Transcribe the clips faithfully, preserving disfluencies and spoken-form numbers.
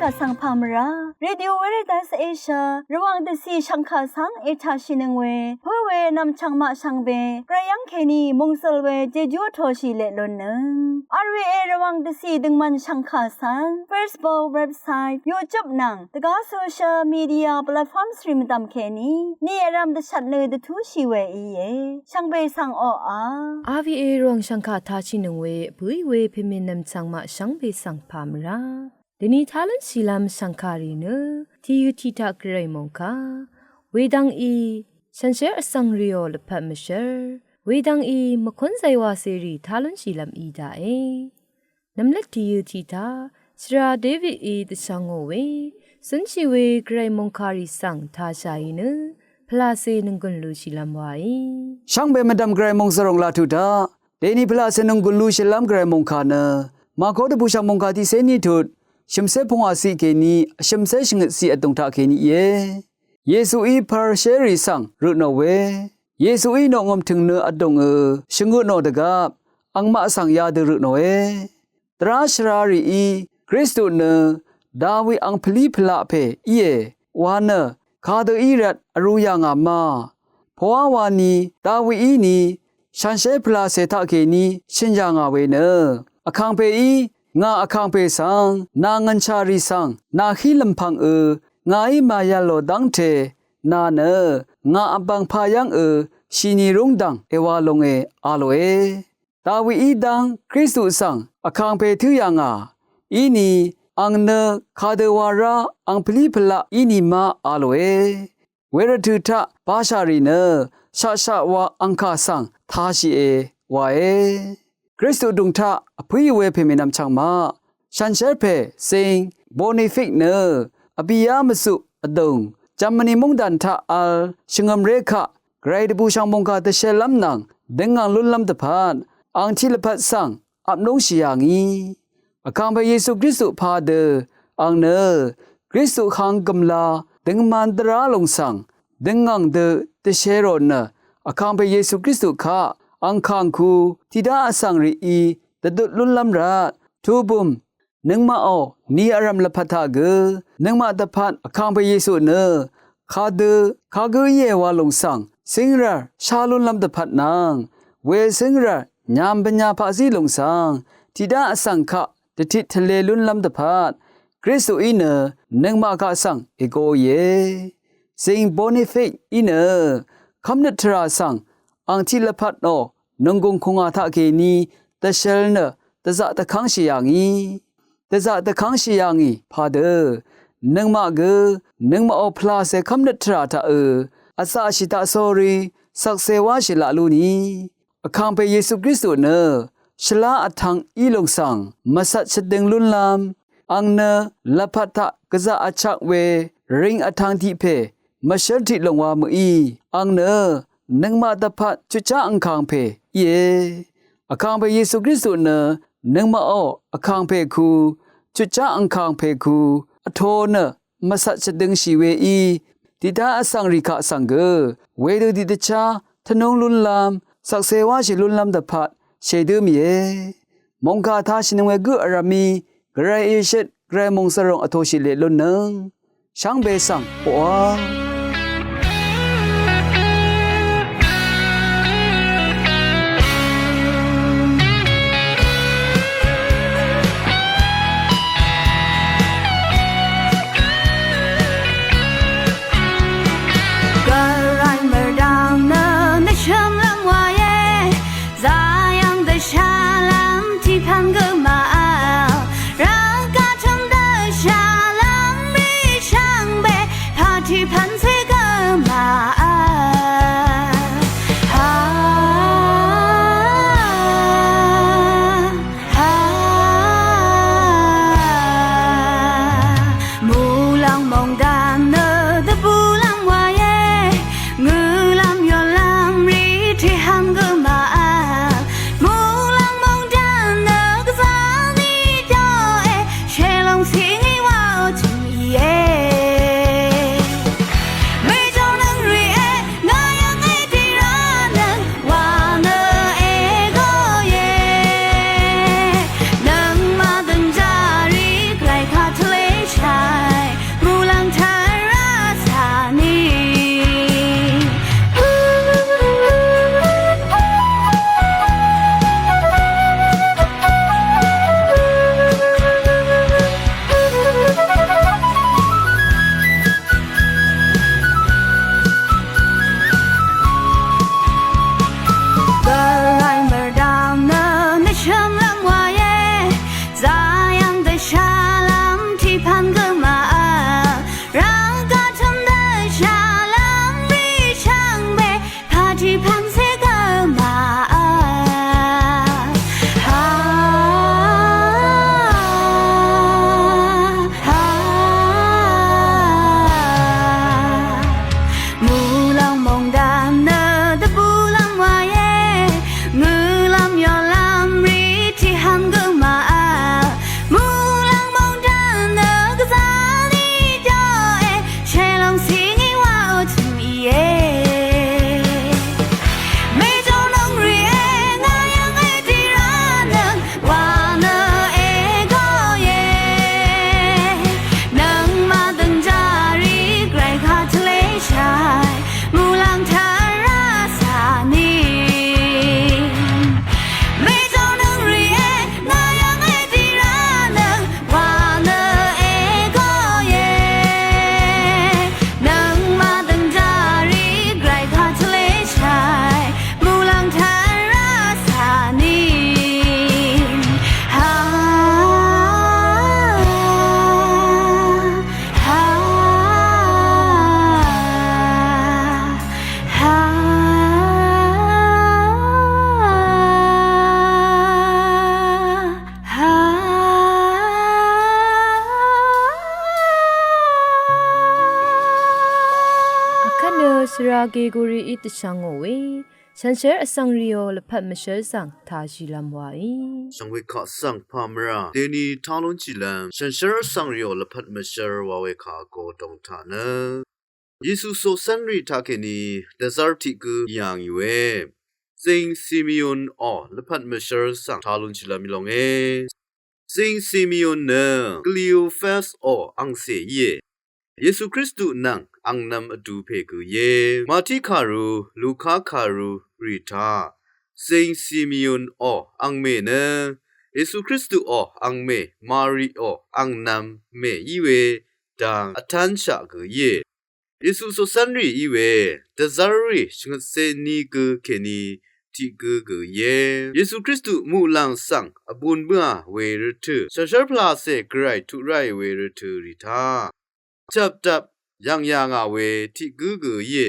Vsvng pà mvrá Radio Veritas Asia Rvwàng dvcì shv̀ngkà svng ètàshìnøng we pǿ we nv̀mchv̀ng maq shvngbe gvray yv́ng kèní mòngsøl we jejú vtōshì leq lunnøng. R V A Rvwàng dvcì døngmvn shv̀ngkà svng Facebook, website, YouTube nvng dvgá social media platforms rì mvdv̀m kèní ni vrv̄m dvshvt nø dvtúshì we íe. Shvngbe svng oqà R V A Rvwàng shv̀ngkà tashìnøng we bǿì we pèmènvm chv̀ng maq shvngbe svng pà mvrá dvni tá lúnshìlv́m shv̀ngkàrì nø tìyø tiq taq gvray mòngkà wedvng í shànshér vsvng rìò lvpat mvshv́r wedvng í mvkún zaywacèrì tá lúnshìlv́m í daqe. Nvmlvt tìyø tiq taq shvra Davidí dvshvngò we zǿnshì we gvray mòngkàrì svng tāshàì nø pvlacè nònggùn lushìlv́m waí shvngbe mvdv̀m gvray mòngsvròng laq tuq taq dèni pvlacè nònggùn lushìlv́m gvray mòngkà nø Màkó dvbùshv̀ng mòngkà tiqcé ní tut shø̀mcé pungwàciq kèní vshø̀mcé shvngøtciq vdùng taq kèní íe. Yesuí Parisherì svng rø tnò we Yesuí noqngø̀m tø̀ng nø vdùngø shvngø tnò dvgvp angmaq svng yadø rø tnòe. Dvrá shvrarìí Kristu nø Dawi angpvlí pvlaq pè íe wa nø kadø í rvt vrū yà ngà ma? Poqá wani Dawií ni shànshér pvlacè taqkèní shø̀n yà ngà we nø Vkàngpèí ngà Vkàngpè svng nà ngv̀nshàrì svng nàhí lv̀mpv̀ngø ngàí màyv̀lò dv́ngte nà nø ngà vbv̀ng payv́ngø shìni rúngdv̀ng èwa longe a lòe. Dawií dv́ng Kristu svng Vkàngpè tǿ yà ngà íni ang nø kadø wa rá angpvlí pvlaq íni ma a lòe. Wervtø̀ taq bashà rì nø shaqshaq wa angkà svng tāshìe wae. Kristu vdùng taq vpǿì we pèmènvm chv̀ng maq shànshér pè Zing Bonifik nø vbìá mvzuq vdùng Germany móngdàn taq v̄l shvngø̀mré kaq gvray dvbùshv̀ng mòngkà dvshellv́m nvng døngngàng lúnlv́m dvpvt ang tiq lvpat svng vp núngshì yà ngì. Vkàngpè Yesu Kristu padø ang nø Kristu kang gø̀mla døngman dvrá lòng svng døngngàng dø dvsherò nø Vkàngpè Yesu Kristu kaq angkàng ku tiqdá vsvng rìí dvdut lúnlv́m rvt tubùm nøngmaqò ni vrv̀m lvpat taq gø nøngmaq dvpvt Vkàngpè Yesu nø kadø kagǿ íe wa lòng svng cíngrv̀r shá lúnlv́m dvpvt nvng we cíngrv̀r nyam bvnya paqzí lòng svng tiqdá vsvng kaq dvtit tvlē lúnlv́m dvpvt Kristuí nø nøngmaq kaq svng ègoìe. Zing Bonifik í nø kv́mnøt tvrà svng ang tiq lvpat nò nònggùng kùngà taqkèní dvshøl nø dvzaq dvkv́ngshì yà ngì. Dvzaq dvkv́ngshì yà ngì padø nøngmaq gø nøngmaqò pvlàcè kv́mnøt tvrà taqø vzaqshì taqsórí shvkse wáshì laq lú ni Vkàngpè Yesu Kristu nø shvlá vtvng í lòng svng mvcvt shvdøng lúnlv́m ang nø lvpat taq gvzaq vchak we ring vtvng tiq pè mvshǿr tiq lòng wa mø̀í ang nø nøngmaq dvpvt chutchá angkàng pè íe. Vkàngpè Yesu Kristu nø nøngmaqò vkàngpè ku chutchá angkàng pè ku vtō nø mvcvt shvdøngshì weí tiqdá vsvng rì kaq svng gø wedø tiqdvchá tvnúng lúnlv́m shvkse wáshì lúnlv́m dvpvt shèdǿ mìe. Mòngkà tāshìnøng we gǿ vrv̀mí gvray èshøt gvray mòngsvròng vtōshì leq lúnnøng shvngbe svng oqà Gvray mvrdvng nø nvshø̀mlv́m wàe. Zayv̀ng dvshàlv́m tiqpv̀n gø màvl. Rvgaq tø̀m dvshàlv́m mì shvngbe pà tiqpv̀n Gregorií dvshvngò we shànshér vsvng rìò lvpat mvshv́r svng tāshìlv́m waí. Shvngbe kaq svng pà mvrà deni tá lúnshìlv́m shànshér vsvng rìò lvpat mvshv́r wa we kà vgo dòng taq nø Yesu coqcv́nrì taqkèní dvzv́r tiq gǿ yà ngì we Zing Simeon ò lvpat mvshv́r svng tá lúnshìlv́m í longe. Zing Simeon nø Kleofas ò angcè íe. Yesu Kristu nvng angnv̄m vdu pè gø íe. Mati kàru, Luka kàru rì taq Zing Simeon ò angmè nø Yesu Kristu ò angmè, Mari ò angnv̄m mè í we dang vtánshaq gø íe. Yesu coqcv́nrì í we dvzv́rrì shvngøtcé ní gø kèní tiq gǿ gø íe. Yesu Kristu muqlàng svng vbūn bǿà we rvtø̀, shànshér pvlacè gvray tuq ráì we rvtø̀ rì taq chvpdvp yv̀ng yà ngà we tiq gǿ gø íe.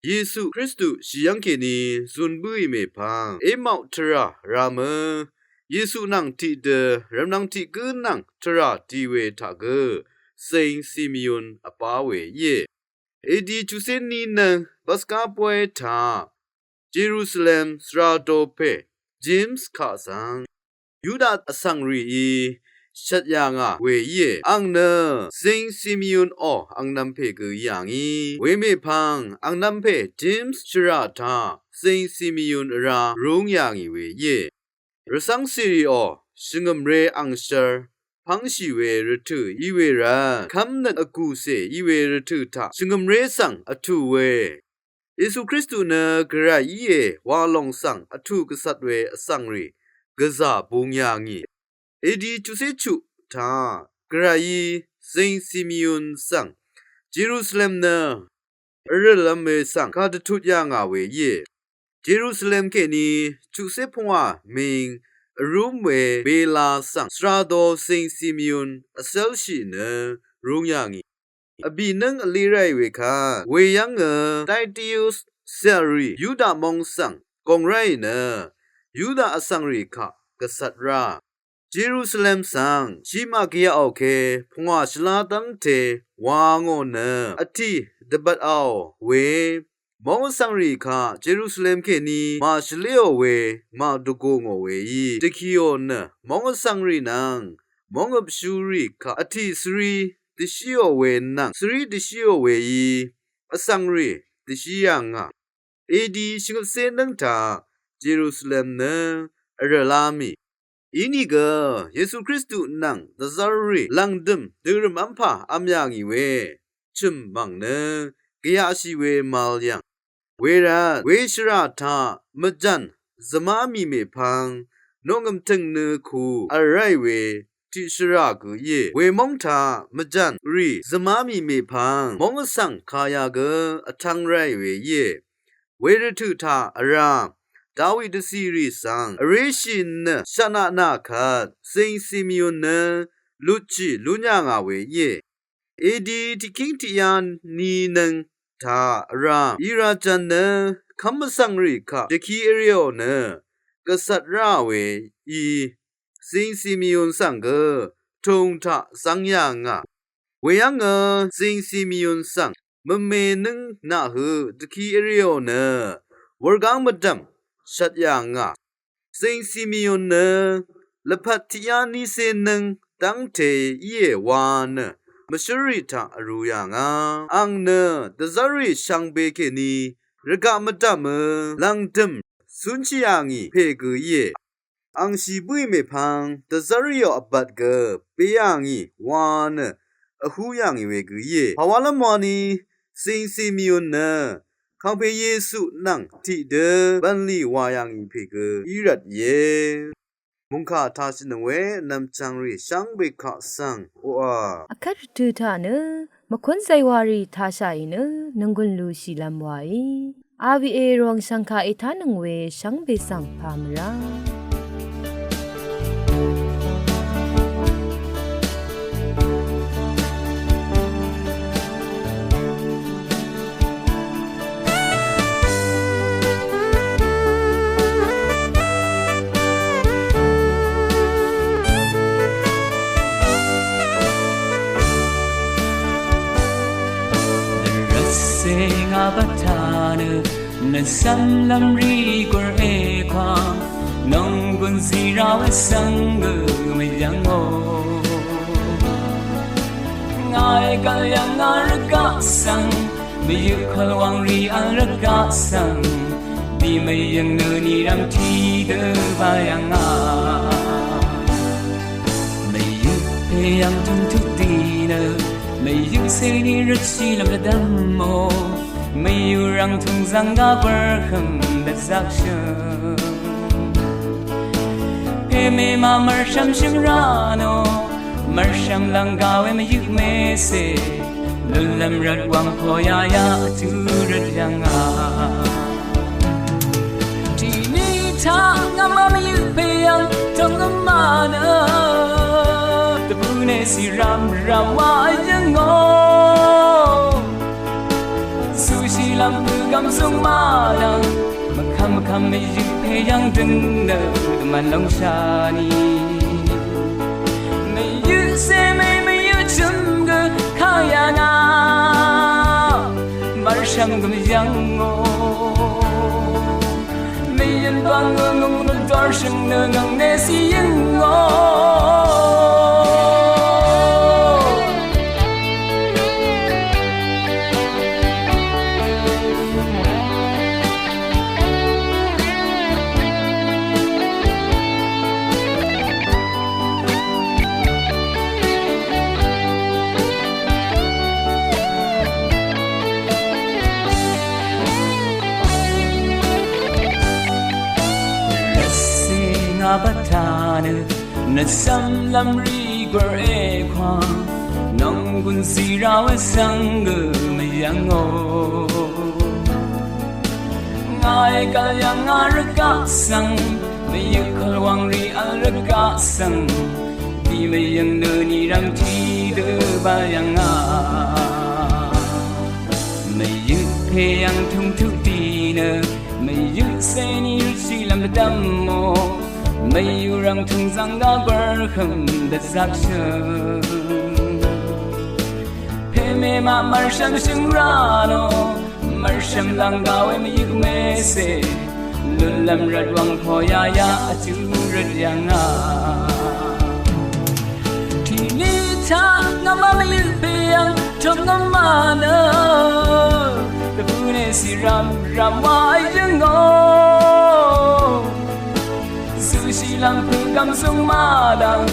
Yesu Kristu shì yv́ng kèní zun bǿì mèpvng Emau tvrà rá mø Yesu nvng tiqdø rvmnvng tiq gǿ nvng tvrà di we taq gø Zing Simeon vpá we íe. A D chuqcé ní nø Paska bóy taq Jerusalem svra do pè James kaq svng Yuda vsvng rìí shvt yà ngà we íe. Àng nø Zing Simeon ò angnv̄m pè gø í yà ngì. We mèpvng angnv̄m pè James shvrà taq Zing Simeon vrá rúng yà ngì we íe. Rvcv́ng cìrì ò shvngø̀mré angshv́r pv́ngshì we rvtø̀ í we rvt kv́mnøt vgùcè í we rvtø̀ taq shvngø̀mré svng vtù we Yesu Kristu nø gvray íe wa lòng svng vtù gvcvt we vsvng rì gvzà bung yà ngì. A D chuqcé chuq taq gvrayí Zing Simeon svng Jerusalem nø vrø̀lv̄m we svng kàdvtut yà ngà we íe. Jerusalem kèní chuqcé pvngwà ming vrúm we Bela svng svra do Zing Simeon vcélshì nø rúng yà ngì. Vbì nǿng vlí ráì we kvt we yv́ngø Taitius cèrì Yuda móng svng gòng ráì nø Yuda vsvng rì kaq gvcvt rá Jerusalem svng shí màgvyaqò ke pvngwà shvlá dv́ngte wa ngò nø vtì dvbvtàò we móng vsvng rì kaq Jerusalem kèní màshvléò we màdvgù ngò weí dvkìò nø móng vsvng rì nvng móng vpshú rì kaq vtì svrí dvshíò we nvng svrí dvshíò weí vsvng rì dvshí yà ngà. A D shvngøtcé nǿng taq Jerusalem nø vrø̀lá mì. Inìgø Yesu Kristu nvng dvzv́rrì lv̀ngdø̀m dø̀rø̀m v́mpà v̄m yà ngì we chø̀m mv̀ng nø gvyaqshì we màvl yv̀ng. Wervt we shvrà taq mvjv̀n zvmá mì mèpvng noqngø̀m tø̀ng nø ku v̀l ráì we tiq shvrà gø íe. We móng taq mvjv̀n rì zvmá mì mèpvng móng vsvng kaya gø vtv̄ng ráì we íe. We rvtø̀ taq vrá Dawi dvcìrì svng vréshì nø shvtnaq nà kvt Zing Simeon nø lutshì lún yà ngà we íe. A D tiqkíng tiqyá ní nøng taq vrá Irajan nø kv́m vsvng rì kaq dvki vrìò nø gvcvt ráà we í Zing Simeon svng gø tùng taq zv́ng yà ngà. Weyv́ngø Zing Simeon svng mvme nǿng naqhøq dvki vrìò nø wurgáng mvdv̀m shvt yà ngà. Zing Simeon nø lvpat tiqyá nícé nǿng dv́ngte íe wa nø mvshǿrrì taq vrū yà ngà. Àng nø dvzv́rrì shvngbe kèní rvgaq mvdv̀mø lv̀ngdø̀m cúnshì yà ngì pè gø íe. Àng shì bǿì mèpvng dvzv́rrìò vbat gø bē yà ngì wa nø vhú yà ngì we gø íe. Pàwálv́m wani Zing Simeon nø kàngpè Yesu nvng tiqdø bv̀nlì wà yà ngì pè gø í rvt íe. Mòngkà tashìnøng we vnvm chv̀ngrì shvngbe kaq svng oqà. Vkvt rvtø̀ taq nø mvkún zaywàrì tashàì nø nònggùn lúshìlv́m wàí. R V A ròng shv̀ngkà ètánøng we shvngbe svng pà mvrá. Ngà bvtà nø nvcv́mlv́m rì gùr èkwàng nònggùn zìra we svng gø mvyv́ngò. Ngàí gv̀l yv̀ng ngà rvgaq svng mvyøq kvl wv̀ngrì vl rvgaq svng dì mvyø̀ng nø nì rv̀m tiq dø bá yv̀ngà. Mvyøq pè yv̀ng tungtuq dì nø mvyøq cèní røtshì lv̀m dvdv́mò. Mvyøq rv̀ng tungzv̀ng gá bv̀rhø̀m dvzvkshø̀ng. Pè mèmà mv̀rshv̀m shø̀ng rá nò mv̀rshv̀m lv̀ng gà we mvyøq mècè. Lùnlv̀m rvt wv̀ng pò yaya vtú rvt yv̀ngà. Tìní taq ngv̀mvm yøq pè yv̀ng tòng gvmà nø dvbù nècì rv̀mrv̀m wa yv̀ngò. Zuqshì lv̀m pø̀gv̀m zúng màdv̀ng mvkvm mvkvm mvyøq pè yv̀ng døng nø dvmv̀n lóngshà nì. Mvyøq cè mèí mvyøq chø̀m gø kà yv̀ngà. Mv̀rshv̀m gø mvyv̀ngò. Mvyø̀n bv̀ng ø ngø̀ng nø dv̀rshø̀ng nø ngv̀ng nècì yv̀ngò. Rvcè ngà bvtà nø nvcv́mlv́m rì gùr èkwàng nònggùn zìra we svng gø mvyv́ngò. Ngàí gv̀l yv̀ng ngà rvgaq svng mvyøq kvl wv̀ngrì vl rvgaq svng dì mvyø̀ng nø nì rv̀m tiq dø bá yv̀ngà. Mvyøq pè yv̀ng tungtuq dì nø mvyøq cèní røtshì lv̀m dvdv́mò. Mvyøq rv̀ng tungzv̀ng gá bv̀rhø̀m dvzvkshø̀ng. Pè mèmà mv̀rshv̀m shø̀ng rá nò mv̀rshv̀m lv̀ng gà we mvyøq mècè. Lùnlv̀m rvt wv̀ng pò yaya vtú rvt yv̀ngà. Tìní taq ngv̀mvm yøq pè yv̀ng tòng gvmà nø dvbù nècì rv̀mrv̀m wa yv̀ngò. Zuqshì lv̀m pø̀gv̀m zúng màdv̀ng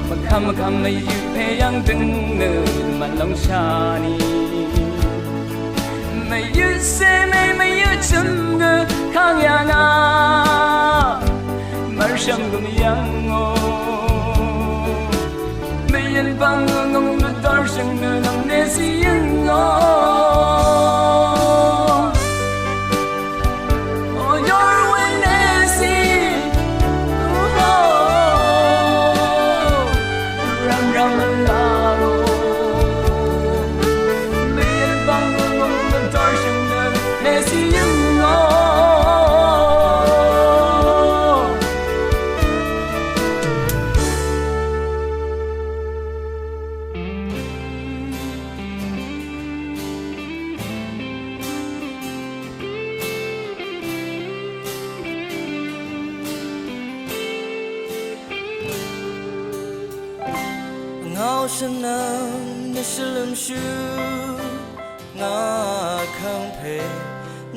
mvkvm mvkvm mvyøq pè yv̀ng døng nø dvmv̀n lóngshà nì. Mvyøq cè mèí mvyøq chø̀m gø kà yv̀ngà. Mv̀rshv̀m gø mvyv̀ngò. Mvyø̀n bv̀ng ø ngv̀ng nø dv̀rshø̀ng nø ngv̀ng nècì yv̀ngò. O your witness is, oh, rv̀m rv̀m vlalo. Mvyø̀n bv̀ng ø ngv̀ng nø dv̀rshø̀ng nø nècì yv̀ngò. Ngao shvnvng nvshvlvmshú ngà kangpe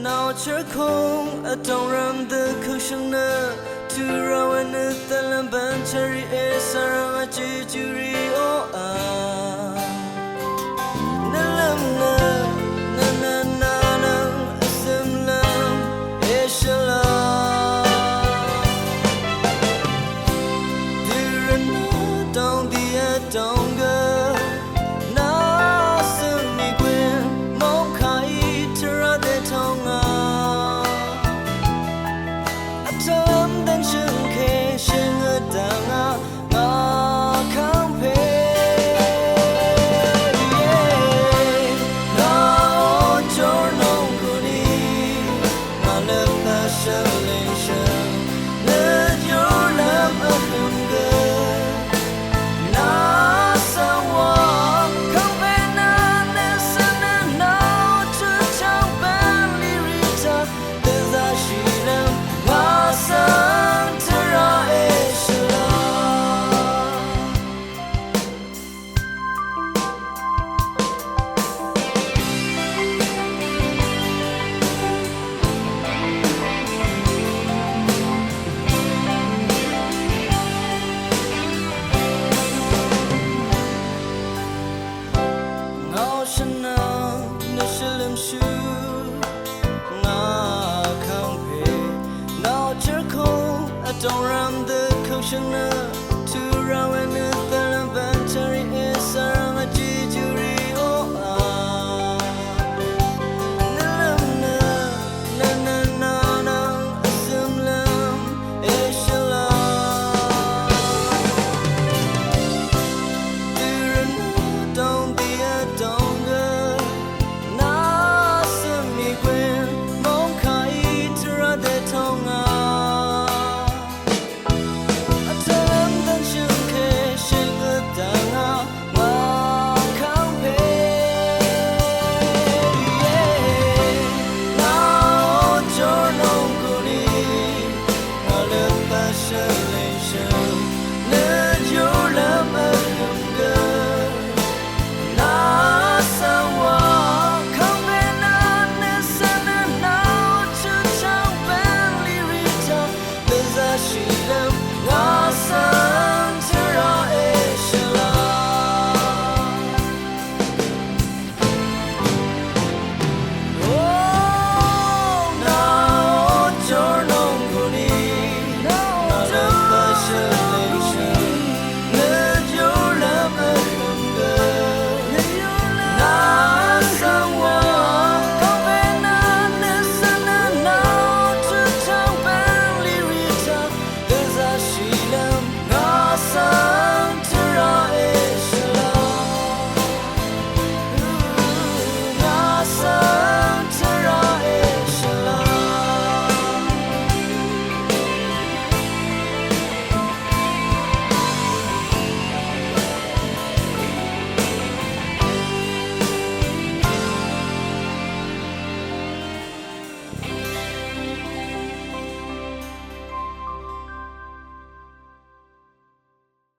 nao chvkung vdongrvm dvkøkshvng nø tvrà we nø dvlvm bvn chvri e svrvng vjejuri oqà. Nvlvm nø nvnvn nvnvng vzømlvm eshvla. Dvrvn nø dongdi vdong gø nà svng nìgwè mòngkà í tvrà dètòngà. Vtvlvm dvnshøngke shøngø dvngà ngà kangpe. shvnvng nø shvlømshú ngà kàngpè nà chv́rkong vdòng rvm dø køng shvnvng